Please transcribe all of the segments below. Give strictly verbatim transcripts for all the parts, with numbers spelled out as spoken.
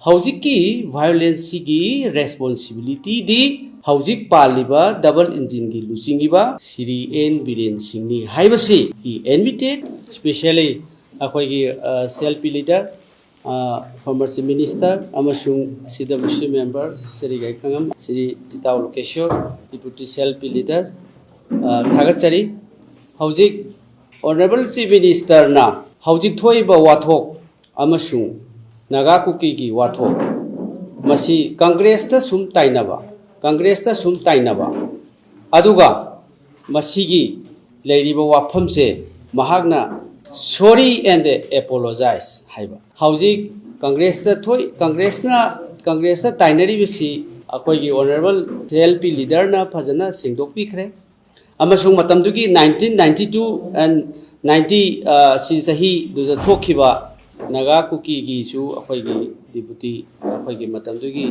ꯍꯧꯖꯤꯛꯀꯤ violence ꯁꯤꯒꯤ responsibility ꯗꯤ ꯍꯧꯖꯤꯛ ꯄꯥꯜꯂꯤꯕ double engine ꯒꯤ ꯂꯨꯆꯤꯡꯉꯤꯕ ꯁ꯭ꯔꯤ ꯑꯦꯟ ꯕꯤꯔꯦꯟ ꯁꯤꯡꯅꯤ ꯍꯥꯏꯕꯁꯤ he admitted, especially ꯑꯩꯈꯣꯏꯒꯤ C L P leader, former Chief Minister ꯑꯃꯁꯨꯡ ꯁꯤ ꯗꯕ꯭ꯂꯤꯎ ꯁꯤ member ꯁ꯭ꯔꯤ ꯒꯥꯏꯈꯪꯉꯝ, ꯁ꯭ꯔꯤ ꯏꯇꯥꯎ ꯂꯣꯀꯦꯁꯣꯔ, Deputy C L P leader, ꯊꯥꯒꯠꯆꯔꯤ꯫ ꯍꯧꯖꯤꯛ Honourable Chief Minister ꯅ ꯍꯧꯖꯤꯛ ꯊꯣꯛꯏꯕ ꯋꯥꯊꯣꯛ ꯑꯃꯁꯨꯡ ꯅꯥꯒꯥ ꯀꯨꯀꯤꯒꯤ ꯋꯥꯊꯣꯛ, ꯃꯁꯤ ꯀꯪꯒ꯭ꯔꯦꯁꯇ ꯁꯨꯝ ꯇꯥꯏꯅꯕ, ꯀꯪꯒ꯭ꯔꯦꯁꯇ ꯁꯨꯝ ꯇꯥꯏꯅꯕ, ꯑꯗꯨꯒ ꯃꯁꯤꯒꯤ ꯂꯩꯔꯤꯕ ꯋꯥꯐꯝꯁꯦ ꯃꯍꯥꯛꯅ sorry and apologize ꯍꯥꯏꯕ꯫ ꯍꯧꯖꯤꯛ ꯀꯪꯒ꯭ꯔꯦꯁꯇ ꯊꯣꯛ ꯀꯪꯒ꯭ꯔꯦꯁꯅ ꯀꯪꯒ꯭ꯔꯦꯁꯇ ꯇꯥꯏꯅꯔꯤꯕꯁꯤ ꯑꯩꯈꯣꯏꯒꯤ Honourable C L P leader ꯅ ꯐꯖꯅ ꯁꯦꯡꯗꯣꯛꯄꯤꯈ꯭ꯔꯦ꯫ ꯑꯃꯁꯨꯡ ꯃꯇꯝꯗꯨꯒꯤ nineteen ninety two and ninety, ꯑ, ꯁꯤ ꯆꯍꯤꯗꯨꯗ ꯊꯣꯛꯈꯤꯕ ꯅꯥꯒꯥ ꯀꯨꯀꯤꯒꯤꯁꯨ ꯑꯩꯈꯣꯏꯒꯤ deputy, ꯑꯩꯈꯣꯏꯒꯤ ꯃꯇꯝꯗꯨꯒꯤ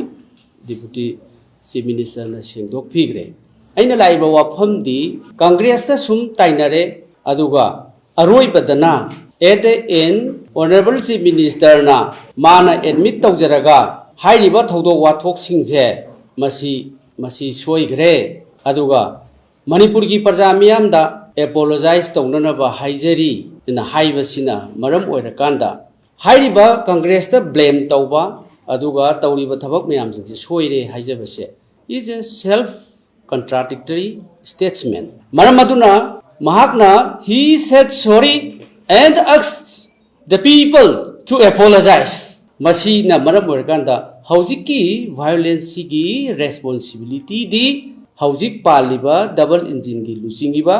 Deputy Chief Minister ꯅ ꯁꯦꯡꯗꯣꯛꯄꯤꯈ꯭ꯔꯦ꯫ ꯑꯩꯅ ꯂꯥꯛꯏꯕ ꯋꯥꯐꯝꯗꯤ ꯀꯪꯒ꯭ꯔꯦꯁꯇ ꯁꯨꯝ ꯇꯥꯏꯅꯔꯦ, ꯑꯗꯨꯒ ꯑꯔꯣꯏꯕꯗꯅ at the end Honourable Chief Minister ꯅ ꯃꯥꯅ admit ꯇꯧꯖꯔꯒ ꯍꯥꯏꯔꯤꯕ ꯊꯧꯗꯣꯛ ꯋꯥꯊꯣꯛꯁꯤꯡꯁꯦ ꯃꯁꯤ, ꯃꯁꯤ ꯁꯣꯏꯈ꯭ꯔꯦ, ꯑꯗꯨꯒ ꯃꯅꯤꯄꯨꯔꯒꯤ ꯄ꯭ꯔꯖꯥ ꯃꯤꯌꯥꯝꯗ apologize ꯇꯧꯅꯅꯕ ꯍꯥꯏꯖꯔꯤ ꯑꯅ ꯍꯥꯏꯕꯁꯤꯅ ꯃꯔꯝ ꯑꯣꯏꯔꯀꯥꯟꯗ ꯍꯥꯏꯔꯤꯕ ꯀꯪꯒ꯭ꯔꯦꯁꯇ blame ꯇꯧꯕ ꯑꯗꯨꯒ ꯇꯧꯔꯤꯕ ꯊꯕꯛ ꯃꯌꯥꯝꯁꯤꯡꯁꯦ ꯁꯣꯏꯔꯦ ꯍꯥꯏꯖꯕꯁꯦ is a self contradictory statement꯫ ꯃꯔꯝ ꯑꯗꯨꯅ ꯃꯍꯥꯛꯅ he said sorry and asked the people to apologize꯫ ꯃꯁꯤꯅ ꯃꯔꯝ ꯑꯣꯏꯔꯀꯥꯟꯗ ꯍꯧꯖꯤꯛꯀꯤ violence ꯁꯤꯒꯤ responsibility ꯗꯤ ꯍꯧꯖꯤꯛ ꯄꯥꯜꯂꯤꯕ double engine ꯒꯤ ꯂꯨꯆꯤꯡꯉꯤꯕ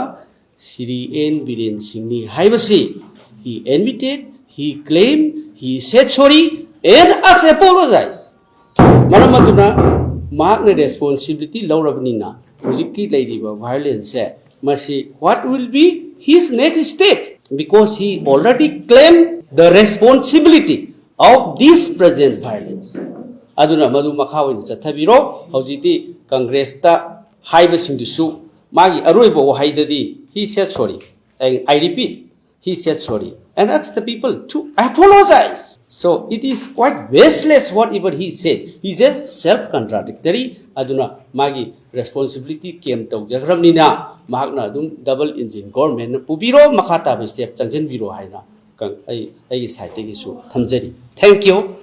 ꯁ꯭ꯔꯤ ꯑꯦꯟ ꯕꯤꯔꯦꯟ ꯁꯤꯡꯅꯤ ꯍꯥꯏꯕꯁꯤ he admitted, he claimed, he said sorry and asked apologize꯫ ꯃꯔꯝ ꯑꯗꯨꯅ ꯃꯍꯥꯛꯅ responsibility ꯂꯧꯔꯕꯅꯤꯅ ꯍꯧꯖꯤꯛꯀꯤ ꯂꯩꯔꯤꯕ violence ꯁꯦ ꯃꯁꯤ what will be his next step, because he already claimed the responsibility of this present violence꯫ ꯑꯗꯨꯅ ꯃꯗꯨ ꯃꯈꯥ ꯑꯣꯏꯅ ꯆꯠꯊꯕꯤꯔꯣ꯫ ꯍꯧꯖꯤꯛꯇꯤ ꯀꯪꯒ꯭ꯔꯦꯁꯇ ꯍꯥꯏꯕꯁꯤꯡꯗꯨꯁꯨ ꯃꯥꯒꯤ ꯑꯔꯣꯏꯕ ꯋꯥꯍꯩꯗꯗꯤ he said sorry, and I repeat, he said sorry and asked the people to apologize꯫ So it is quite baseless whatever he said. He just self contradictory. ꯑꯗꯨꯅ ꯃꯥꯒꯤ responsibility claim ꯇꯧꯖꯈ꯭ꯔꯕꯅꯤꯅ ꯃꯍꯥꯛꯅ ꯑꯗꯨꯝ double engine government ꯅ ꯄꯨꯕꯤꯔꯣ, ꯃꯈꯥ ꯇꯥꯕ step ꯆꯪꯁꯤꯟꯕꯤꯔꯣ ꯍꯥꯏꯅ ꯀ-, ꯑꯩ, ꯑꯩꯒꯤ side ꯇꯒꯤꯁꯨ ꯊꯝꯖꯔꯤ꯫ Thank you꯫